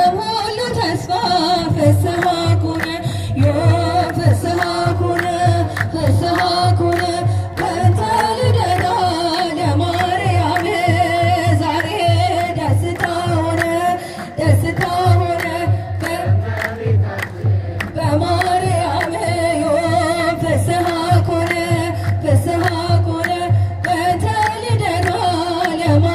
የዓለም ሁሉ ተስፋ ፍስሐ ኮነ። ዮም ፍስሐ ኮነ፣ ፍስሐ ኮነ። በእንተ ልደታ ለማርያም ዛሬ ደስታ ሆነ፣ ደስታ ሆነ። በማርያም ዮም ፍስሐ ኮነ፣ ፍስሐ ኮነ። በእንተ ልደታ ለማርያም።